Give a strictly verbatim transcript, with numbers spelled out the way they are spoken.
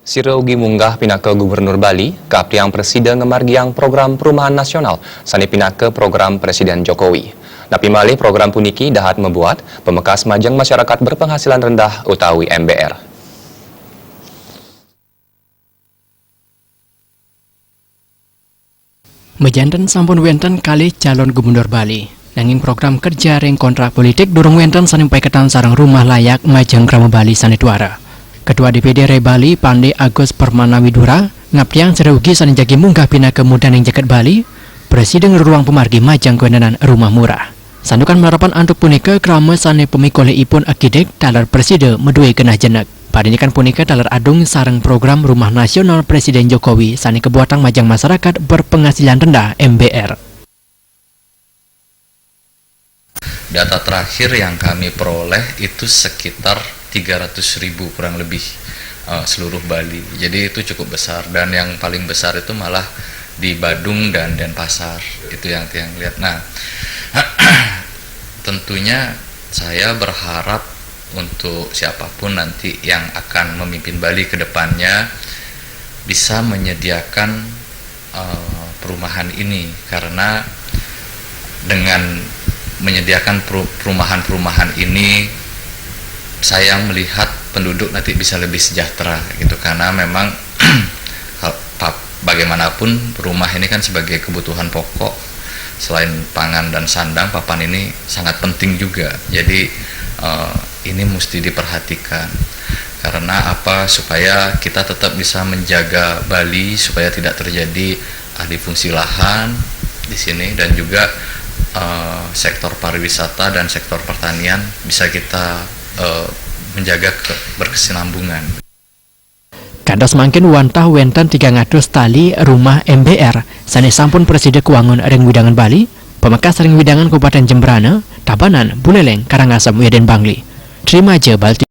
Sira ugi munggah pinaka Gubernur Bali, kaaptiang prasida ngamargiang program perumahan nasional sane pinaka program Presiden Jokowi. Napi malih program puniki dahat mabuat pamekas majeng masyarakat berpenghasilan rendah utawi M B R. Majanten sampun wenten kalih calon gubernur Bali, nanging program kerja ring kontrak politik durung wenten sane paiketan sareng rumah layak majeng krama Bali sane tuara. Ketua D P D ri Bali, Pande Agus Permana Widura, ngaptiang sira ugi sane jagi munggah pinaka mudaning jagat Bali, prasida ngruruang pamargi majeng kawentenan rumah murah. Santukan malarapan antuk punika, krama sane pamikolihipun akidik taler prasida madue genah jenek. Parindikan punika taler adung sareng program Rumah Nasional Presiden Jokowi sane kabuatang majeng masarakat berpenghasilan rendah, M B R. Data terakhir yang kami peroleh itu sekitar tiga ratus ribu kurang lebih, eh, seluruh Bali. Jadi itu cukup besar, dan yang paling besar itu malah di Badung dan Denpasar. Itu yang tiang lihat. Nah, tentunya saya berharap untuk siapapun nanti yang akan memimpin Bali ke depannya bisa menyediakan, eh, perumahan ini, karena dengan menyediakan peru-, perumahan-perumahan ini, saya melihat penduduk nanti bisa lebih sejahtera gitu, karena memang kal-, pap-, bagaimanapun rumah ini kan sebagai kebutuhan pokok, selain pangan dan sandang, papan ini sangat penting juga. Jadi, eh, ini mesti diperhatikan. Karena apa? Supaya kita tetap bisa menjaga Bali supaya tidak terjadi alih fungsi lahan di sini, dan juga, eh, sektor pariwisata dan sektor pertanian bisa kita, eh, menjaga ke-, berkesinambungan. Kantos mangkin wantah wenten tigang atus tali rumah M B R sane sampun prasida kawangun ring wewidangan Bali, pamekas ring wewidangan Kabupaten Jembrana, Tabanan, Buleleng, Karangasem, wiadin Bangli. Trimaja Bali.